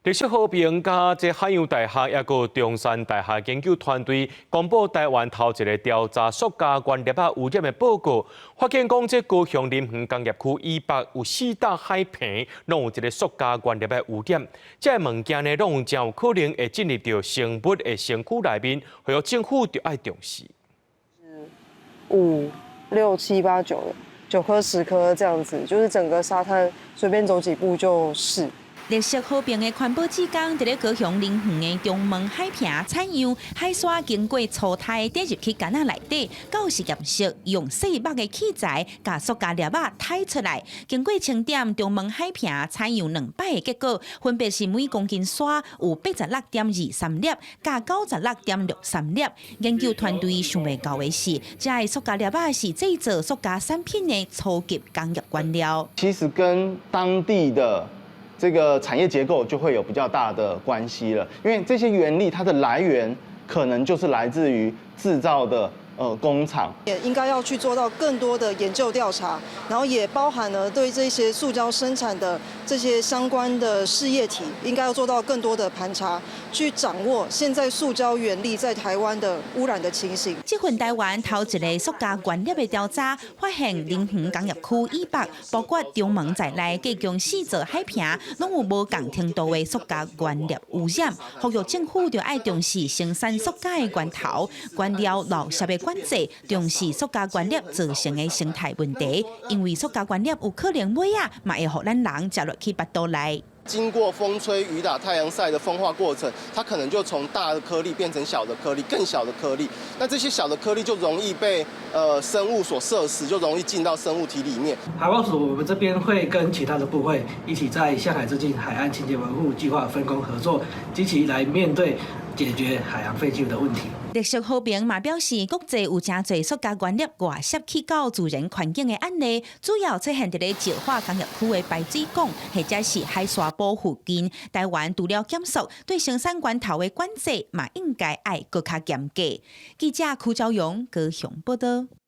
綠色和平佮這海洋大學抑閣中山大學研究團隊公布台灣頭一个調查塑膠原粒仔污染的報告，發現講這高雄林園工業區以北有四搭海坪，攏有這个塑膠原粒仔污染。這个物件呢，攏有誠有可能會進入著生物的身軀內面，呼籲政府著愛重視。五六七八九九顆十顆這樣子，就是整個沙灘隨便走幾步就是。綠色和平的環保志工佇咧高雄林園的中門海坪採樣海沙，經過粗篩滴入去矸仔內底，到實驗室用細目的器材，共塑膠粒仔篩出來。經過清點中門海坪採樣兩擺的結果，分別是每公斤沙有86.23粒，佮96.63粒。研究團隊想袂到的是，這个塑膠粒仔是製造塑膠產品的初級工業原料。其實跟當地的這個產業結構就會有比較大的關係了，因為這些原粒它的來源可能就是來自於製造的工廠，也應該要去做到更多的研究調查，然後也包含了對這些塑膠生產的這些相關的事業體，應該要做到更多的盤查，去掌握現在塑膠原粒在台灣的污染的情形。這份台灣頭一个塑膠原粒的調查，發現林園工業區以北，包括中門在內，計共四座海坪，攏有無仝程度的塑膠原粒污染。呼籲政府著愛重視生產塑膠的源頭，原料垃圾的管制，重視塑膠原粒造成的生態問題，因為塑膠原粒有可能尾仔嘛會予咱人食落去腹肚內。經過風吹雨打、太陽曬的風化過程，它可能就從大的顆粒變成小的顆粒，更小的顆粒。那這些小的顆粒就容易被生物所攝食，就容易進到生物體裡面。海保署我們這邊會跟其他的部會一起在向海致敬海岸清潔維護計劃分工合作，積極來面對解決海洋廢棄物的問題。綠色和平嘛表示，國際有誠濟塑膠原粒外洩去到自然環境的案例，主要出現佇咧石化工業區的排水管，或者是海沙埔附近。台灣除了減塑，對生產源頭的管制嘛應該愛閣較嚴格。記者柯昭勇高雄報導。